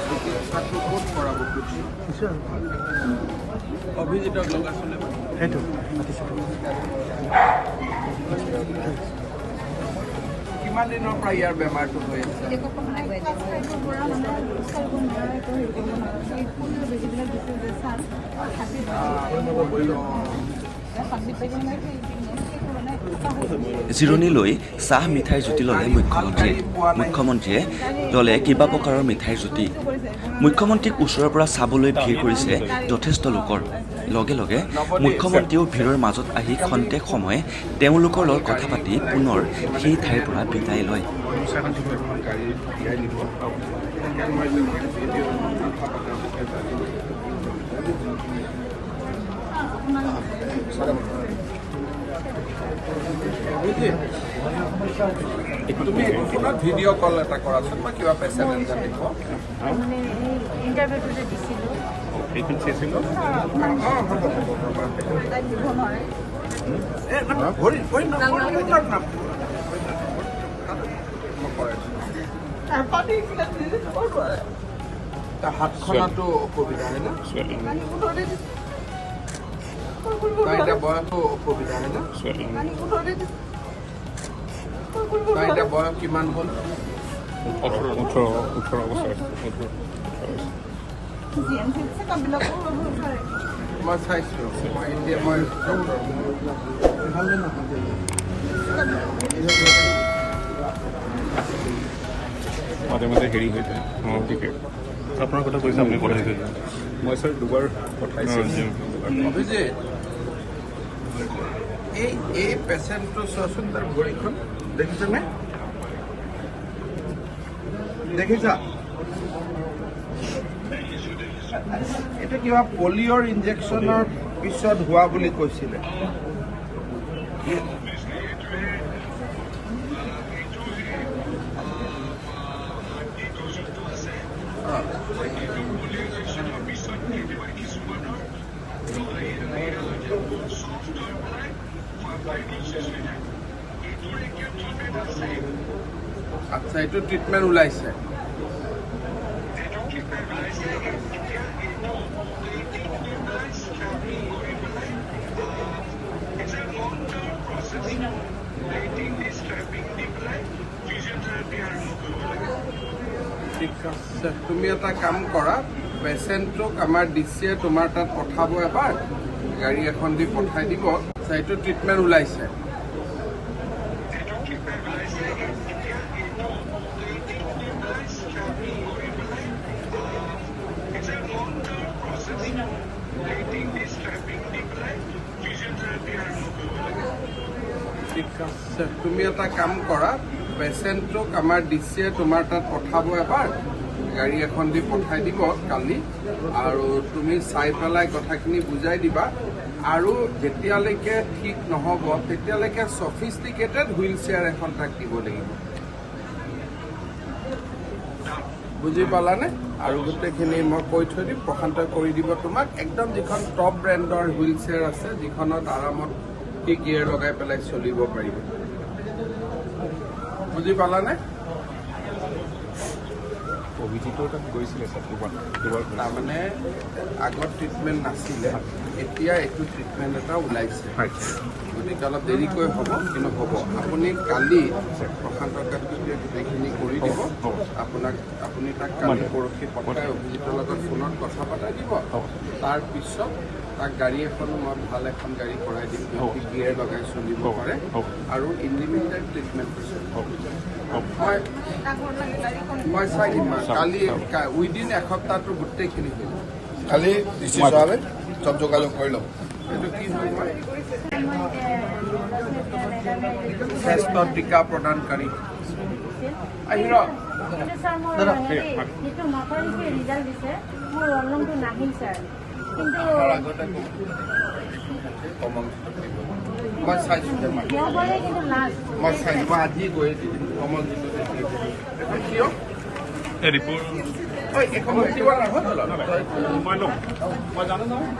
চিকিৎসাটো ক'ত কৰাব খুজিছোঁ? অভিজিতক লগাচোন এবাৰ। সেইটো মাতিছোঁ। কিমান দিনৰ পৰা ইয়াৰ বেমাৰটো হৈ আছে? জিৰণি লৈ চাহ মিঠাইৰ জুতি ল'লে মুখ্যমন্ত্ৰীয়ে। মুখ্যমন্ত্ৰীয়ে ল'লে কেইবা প্ৰকাৰৰ মিঠাইৰ জুতি। মুখ্যমন্ত্ৰীক ওচৰৰ পৰা চাবলৈ ভিৰ কৰিছে যথেষ্ট লোকৰ। লগে লগে মুখ্যমন্ত্ৰীয়েও ভিৰৰ মাজত আহি খন্তেক সময় তেওঁলোকৰ লগত কথা পাতি পুনৰ সেই ঠাইৰ পৰা বিদায় লয়। গাড়ী উলিয়াই নিব। মই ভিডিঅ' কথা পতাৰ বিষয়ে জানিলোঁ। অভিজিত, তুমি এইটো ফোনত ভিডিঅ' কল এটা কৰাচোন, মই কিবা পেচেণ্ট এটা দেখুৱাওঁ। মানে এই ইণ্টাৰভিউটো যে দিছিলোঁ। সেইখন চাইছিলোঁ। অঁ, হ'ব হ'ব হ'ব। তাই দিব নোৱাৰে। এ, নহয়, ভৰি ভৰি নহয়, মই কৰাই আছোঁ। তাৰ হাতখনতো অসুবিধা হয় না? ছোৱালী। তাৰ এতিয়া বয়সো অসুবিধা হয় না? ছোৱালী। তাৰ এতিয়া বয়স কিমান হ'ল? 18 বছৰ, 18 বছৰ। মই চাইছোঁ, মই এতিয়া মই ডক্টৰ। মাজে মাজে হেৰি হৈ যায়। অঁ, ঠিকে। আপোনাৰ কথা কৈছে, আপুনি পঠাইছে। মই ছাৰ দুবাৰ পঠাইছোঁ। অভিজিত, এই পেচেণ্টটো চোৱাচোন, তাৰ ভৰিখন দেখিছেনে? দেখিছা? এইটো কিবা পলিঅ'ৰ ইনজেকশ্যনৰ পিছত হোৱা বুলি কৈছিলে। আচ্ছা, এইটো ট্ৰিটমেণ্ট ওলাইছে? ঠিক আছে, তুমি এটা কাম কৰা, পেচেণ্টটোক আমাৰ ডি চিয়ে তোমাৰ তাত পঠাব, এবাৰ গাড়ী এখন দি পঠাই দিব। আচ্ছা, এইটো ট্ৰিটমেণ্ট ওলাইছে? ঠিক আছে, তুমি এটা কাম কৰা, পেচেণ্টটোক আমাৰ ডি চিয়ে তোমাৰ তাত পঠাব, এবাৰ গাড়ী এখন দি পঠাই দিব কালি, আৰু তুমি চাই পেলাই কথাখিনি বুজাই দিবা। আৰু যেতিয়ালৈকে ঠিক নহ'ব, তেতিয়ালৈকে চফিষ্টিকেটেড হুইল চেয়াৰ এখন তাক দিব লাগিব। বুজি পালানে? আৰু গোটেইখিনি মই কৈ থৈ দিম, প্ৰশান্তই কৰি দিব তোমাক। একদম যিখন টপ ব্ৰেণ্ডৰ হুইল চেয়াৰ আছে, যিখনত আৰামত সি গিয়েৰ লগাই পেলাই চলিব পাৰিব। বুজি পালানে? অভিজিতৰ তাত গৈছিলে ছাৰ, দুবাৰ দুবাৰ গৈছিলে। তাৰমানে আগত ট্ৰিটমেণ্ট নাছিলে, এতিয়া এইটো ট্ৰিটমেণ্ট এটা ওলাইছে। গতিকে অলপ দেৰিকৈ হ'ব, কিন্তু হ'ব। আপুনি কালি প্ৰশান্ত কাকতিয়ে গোটেইখিনি কৰি দিব। হ'ব। আপোনাক আপুনি তাক কালি পৰহি পঠাই অভিজিতৰ লগত ফোনত কথা পতাই দিব। তাৰপিছত তাক গাড়ী এখনো মই ভাল এখন গাড়ী কৰাই দিম, য'ত সি গিয়েৰ লগাই চলিব পাৰে। হ'ব। আৰু ইন the mean time ট্ৰিটমেণ্টটো চলিব। হ'ব হ'ব। মই চাই দিম কালি, উইদিন এসপ্তাহটো গোটেইখিনি হৈ যাব। কালি ডি চি চাহাবে চব যোগাযোগ কৰি ল'ব। এইটো কি হ'ল? মই শ্ৰেষ্ঠ টীকা প্ৰদানকাৰী আহিৰ। কিন্তু ছাৰ, মোৰ হেৰি যিটো 9 তাৰিখে ৰিজাল্ট দিছে, মোৰ ৰোল নম্বৰটো নাহিল ছাৰ, কিন্তু তাৰ আগতে কমল মই চাইছোঁ দে, মই দেওবাৰে কিন্তু লাষ্ট। মই চাইছোঁ, মই আজি গৈ দি দিম। কমল যিটো এখন কিয়? এই ৰিপৰ্ট। ঐ, এইখন দিব নহয়। মই ল'ম, মই জানো নহয়।